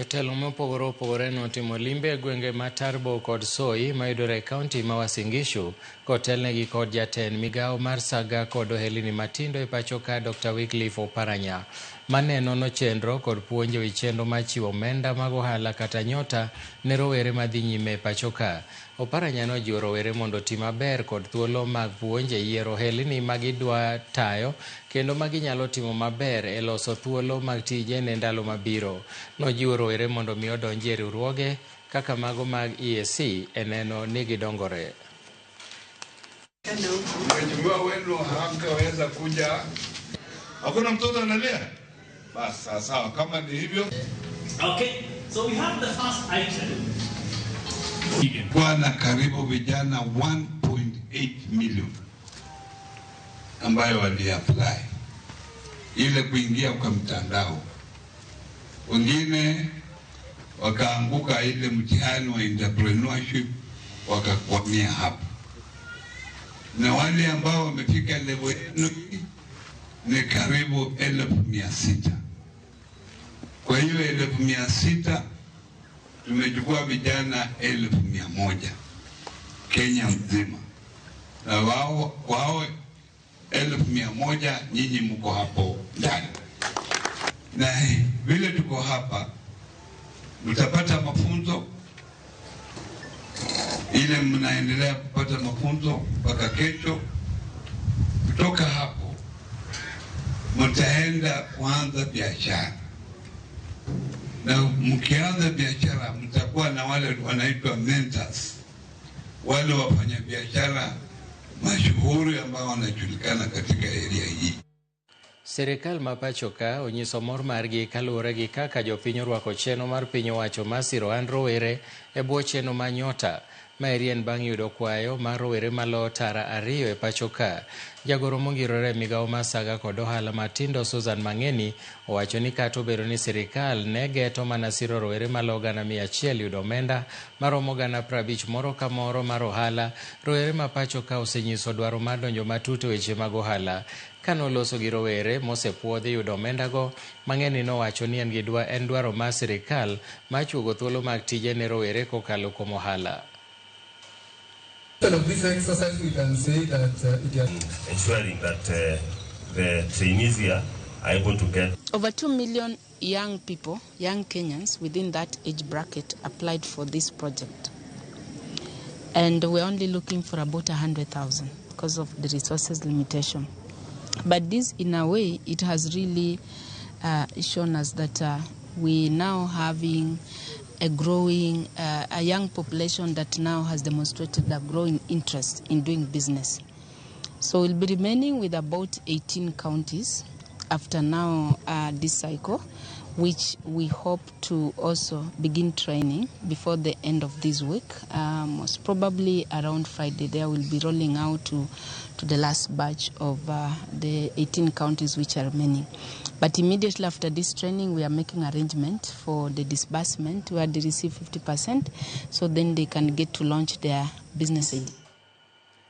Jotelo mopogore opogore notimo limbe e gwenge ma Turbo kod Soy mayudore e kaunti ma Uasin Gishu kotelnegi kod jatend migawo mar saga kod ohelni matindo e pacho ka Dr. Wycliffe Oparanya. Mane nono chenro kod puonj ewi chenro mar chiwo omenda mag ohala kata nyota ne rowere madhi nyime e pacho ka. Oparanya nojiwo rowere mondo oti maber kod thuolo mag puonj e yiero ohelni ma gidwa tayo kendo ma ginyalo timo maber e loso thuolo mag tije ne ndalo mabiro. Nojiwo rowere mondo mi odonji e riwruoge kaka mago mag EAC e neno ni gidongore. Mheshimiwa wenu hangeweza kuja. Hakuna mtoto analia? Basi sawa sawa, kama ni hivyo. Okay, so we have the first item. Kuwa na karibu vijana 1.8 million ambayo waliapply ile kuingia kwa mtandao, wengine wakaanguka ile mtihani wa entrepreneurship wakakwamia hapo, na wale ambao wamefika level yenu hii ni karibu 600,000. Kwa hiyo 600,000 tumechukua vijana 100,000 Kenya mzima, na wao 100,000 nyinyi mko hapo ndani, na vile tuko hapa mtapata mafunzo ile, mnaendelea kupata mafunzo mpaka kesho. Kutoka hapo mtaenda kuanza biashara, na mkianza biashara mtakuwa na wale wanaitwa mentors, wale wafanyabiashara mashuhuri ambao wanajulikana katika area hii. Sirikal ma pacho ka onyiso mor margi kaluwore gi kaka jopiny orwako chenro mar piny owacho mar siro ohand rowere e bwo chenro mar Nyota. Maeri en bang' yudo kwayo mar rowere malo 2,000 e pacho ka. Jagoro mongirore e migawo mar saga kod ohala matindo Susan Mang'eni owacho ni kata obedo ni sirikal ne geto mana siro rowere malo 100,000 yudo omenda maromo 50,000 moro ka moro mar ohala, rowere ma pacho ka osenyiso dwaro mar donjo matut e weche mag ohala. Kanoloso gi rowere mosepuodhi yudo omendago, Mang'eni nowacho ni en dwaro mar sirikal mar chuogo thuolo mag tije ne rowere kokalo kuom ohala. Of this exercise, we can say that it has ensuring that the trainees here are able to get over 2 million young people, young Kenyans within that age bracket applied for this project. And we're only looking for about 100,000 because of the resources limitation. But this, in a way, it has really shown us that we now having a growing, a young population that now has demonstrated a growing interest in doing business. So we'll be remaining with about 18 counties after now this cycle, which we hope to also begin training before the end of this week. Most probably around Friday, there will be rolling out to the last batch of the 18 counties which are remaining. But immediately after this training, we are making arrangement for the disbursement where they receive 50%, so then they can get to launch their business idea.